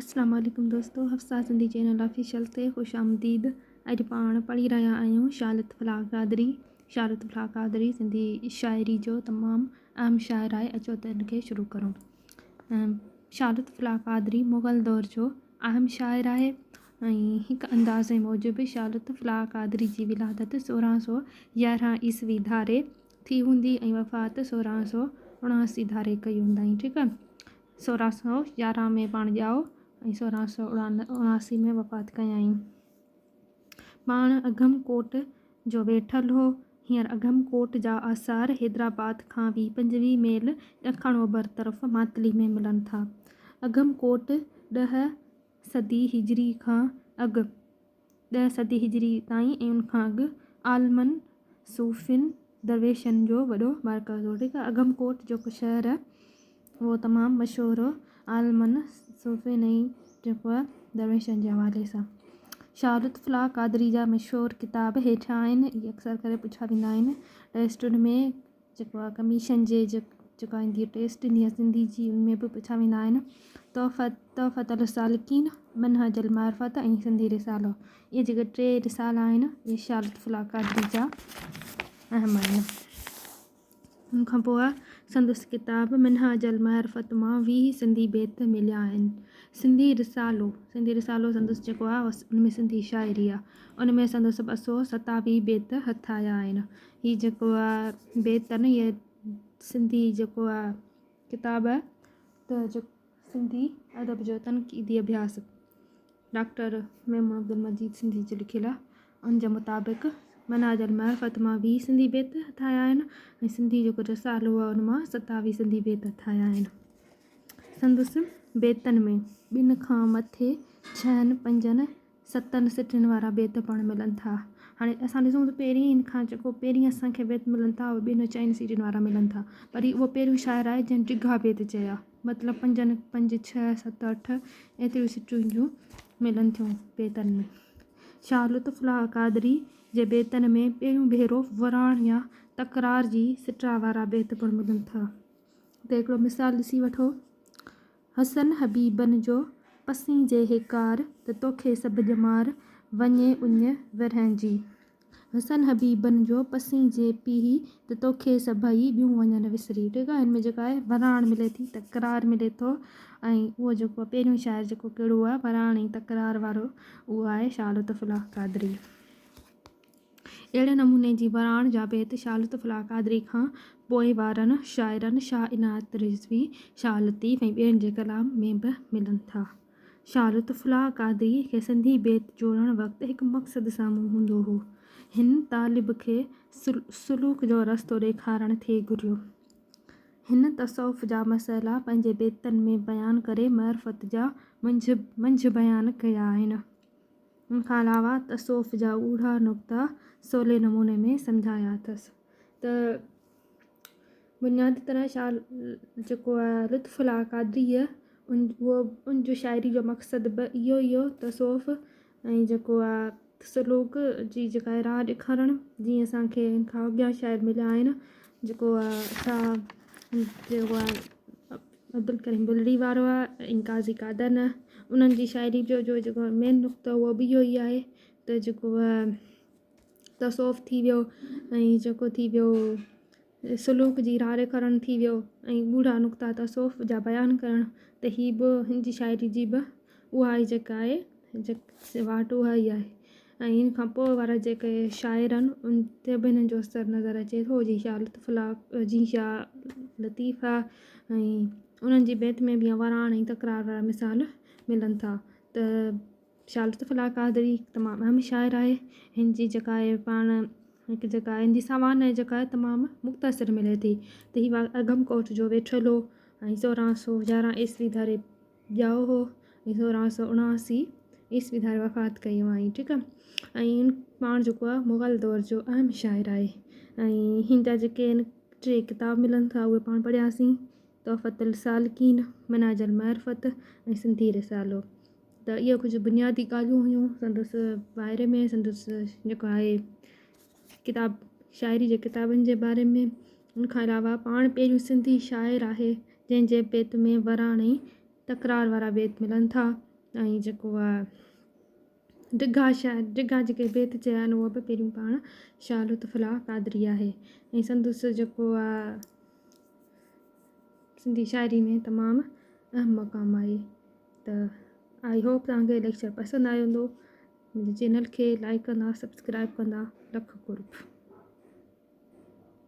اسلام عليڪم دوستو حفصه سنڌي چينل آفيشل تي خوش آمديد اڄ پاڻ پڙهي رهيا آهيون شاهه لطف الله قادري شاهه لطف الله قادري سنڌي شاعري جو تمام اهم شاعر آهي اچو ته ان کي شروع ڪرون شاهه لطف الله قادري مغل دور جو اهم شاعر آهي ۽ هڪ اندازي موجب شاهه لطف الله قادري جي ولادت 1611 عيسوي ڌاري ٿي هوندي ۽ وفات 1679 ڌاري ڪئي هوندائين ٺيڪ آهي 1611 ۾ پاڻ ڄائو ۽ 1679 ۾ وفات ڪيائين. پاڻ اگهم ڪوٽ جو ويٺل هو. هينئر اگهم ڪوٽ جا آثار حيدرآباد کان ويهه پنجويهه ميل ڏکڻ اوڀر طرف ماتلي ۾ ملن ٿا. اگهم ڪوٽ ڏهه صدي هجري کان اڳ ڏهه صدي هجري تائين ۽ ان کان اڳ عالمن، صوفين، درويشن جو وڏو مرڪز هو. ٺيڪ آهي اگهم ڪوٽ جيڪو شهر آهي اهو تمام مشهور هو عالمن، صوفين ۽ جيڪو آهي درويشن جي حوالي سان. شاهه لطف الله قادري جا مشهور ڪتاب هيٺيان آهن اهي اڪثر ڪري پڇيا ويندا آهن ٽيسٽن ۾ جيڪو آهي ڪميشن جي جيڪا ايندي آهي ٽيسٽ ايندي آهي سنڌي جي ان ۾ به پڇيا ويندا آهن تحفت تحفت السالڪين منهاج المعرفت ۽ سنڌي رسالو اهي جيڪي ٽي رسالا آهن اهي شاهه لطف الله قادري جا اهم آهن ان کان پوء سندس ڪتاب منهاج المعرفت مان 20 سنڌي بيت مليا آهن سنڌي رسالو سنڌي رسالو سندس جيڪو آهي ان ۾ سنڌي شاعري آهي ان ۾ سندس 227 بيت هٿ آيا آهن هي جيڪو آ بيت آ نه هي سنڌي جيڪو آ ڪتاب آ ته جو سنڌي ادب جو تنقيدي اڀياس ڊاڪٽر ميمڻ عبدالمجيد سنڌي جو لکيل آ ان جي مطابق منهاج المعرفت مان 20 سنڌي بيت هٿ آيا آهن ۽ سنڌي جيڪو رسالو آ ان مان 27 سنڌي بيت هٿ آيا آهن سندس بيتن ۾ ٻن کان مٿي ڇهن پنجن ستن سٽن وارا بيت پڻ ملن ٿا. هاڻي اسان ڏسون ته پهرين هن کان جيڪو پهرين اسان کي بيت ملن ٿا اهي ٻن چئن سٽن وارا ملن ٿا پر هي اهو پهريون شاعر آهي جنهن ڊگها بيت چيا مطلب پنجن پنج ڇهه ست اٺ ايتريون سٽون جون ملن ٿيون بيتن ۾ شاهه لطف الله قادري جي بيتن ۾ پهريون ڀيرو وراڻ يا تڪرار جي سٽا وارا بيت پڻ ملن ٿا هتي هڪڙو مثال ڏسي وٺو حسن حبيبن جو پسين جي هيڪار ته توکي سڀ ڄمار وڃي اڃ ورهين جي. حسن حبيبن جو پسين جي پيهي ته توکي سڀئي ٻيون وڃن وسري. ٺيڪ آهي هن ۾ جيڪا آهي وراڻ ملي ٿي تڪرار ملي ٿو ۽ اهو جيڪو آهي پهريون شاعر جيڪو ڪهڙو آهي وراڻ ۽ تڪرار وارو اهو آهي شاهه لطف الله قادري. اهڙي نموني جي وراڻ جا بيت شاهه لطف الله قادري کان پوء وارن شاعرن شاهه عنايت رضوي، شاهه لطيف ۽ ٻين جي ڪلام ۾ به ملن ٿا. شاهه لطف الله قادري کي سنڌي بيت جوڙڻ وقت هڪ مقصد سامهون هوندو هو. هن طالب کي سلوڪ جو رستو ڏيکارڻ ٿي گهريو. هن تصوف جا مسئلا پنهنجي بيتن ۾ بيان ڪري معرفت جا منجهه بيان ڪيا آهن. ان کان علاوه تصوف جا ڳوڙها نقطا سولي نموني ۾ سمجهايا اٿس ته بنيادي طرح شاهه جيڪو آهي لطف الله قادريء ان اهو ان جو شاعري جو مقصد به اهو ئي هو تصوف ۽ جيڪو آهي سلوڪ جي جيڪا آهي راهه ڏيکارڻ جيئن اسان کي ان کان اڳيان شاعر مليا آهن جيڪو آهي شاهه جيڪو آهي عبدالڪريم بلڙي وارو آهي ۽ قاضي قادن آهي انهن جي شاعري جو جو جيڪو مين نقطو اهو به اهو ئي آهي ته جيڪو تصوف ٿي ويو ۽ جيڪو ٿي ويو سلوڪ جي راهه ڪرڻ ٿي ويو ۽ ڳوڙها نقطا تصوف جا بيان ڪرڻ ته هي به هن جي شاعري جي به اها ئي جيڪا آهي واٽ اها ئي آهي ۽ ان کان پوء وارا جيڪي شاعر آهن ان تي به هنن جو اثر نظر اچي ٿو جيئن شاهه لطف الله جيئن شاهه لطيف آهي ۽ انهن جي بيت ۾ به وراڻ ۽ تڪرار وارا مثال ملن ٿا ته شاهه لطف الله قادري تمام اهم شاعر آهي هن جي جيڪا آهي پاڻ هڪ جيڪا آهي هن جي سوانح جيڪا آهي تمام مختصر ملي ٿي ته هي اگهم ڪوٽ جو ويٺل هو ۽ 1611 عيسوي ڌاري ڄائو هو ۽ 1679 عيسوي ڌاري وفات ڪئي هئائين ٺيڪ آهي ۽ ان پاڻ جيڪو آهي مغل دور جو اهم شاعر آهي ۽ هن جا جيڪي آهن ٽي ڪتاب ملن ٿا اهي پاڻ پڙهياسين تحفة السالڪين منهاج المعرفت ۽ سنڌي رسالو ته اهي ڪجهه بنيادي ڳالهيون هيون سندس باري ۾ سندس جيڪو آهي ڪتاب شاعري جي ڪتابن جي باري ۾ ان کان علاوه پاڻ پهريون سنڌي شاعر آهي جنهن جي بيت ۾ وراڻي تڪرار وارا بيت ملن ٿا. ۽ جيڪو آهي ڊگها شاعر ڊگها جيڪي بيت چيا آهن اهي به پهريون پاڻ شاهه لطف الله قادري آهي ۽ سندس جيڪو آهي سنڌي شاعري ۾ تمام اهم مقام آهي ته I hope توهان کي ليڪچر پسند آيو هوندو منهنجي چينل کي لائڪ ڪندا سبسڪرائب ڪندا لک قرب.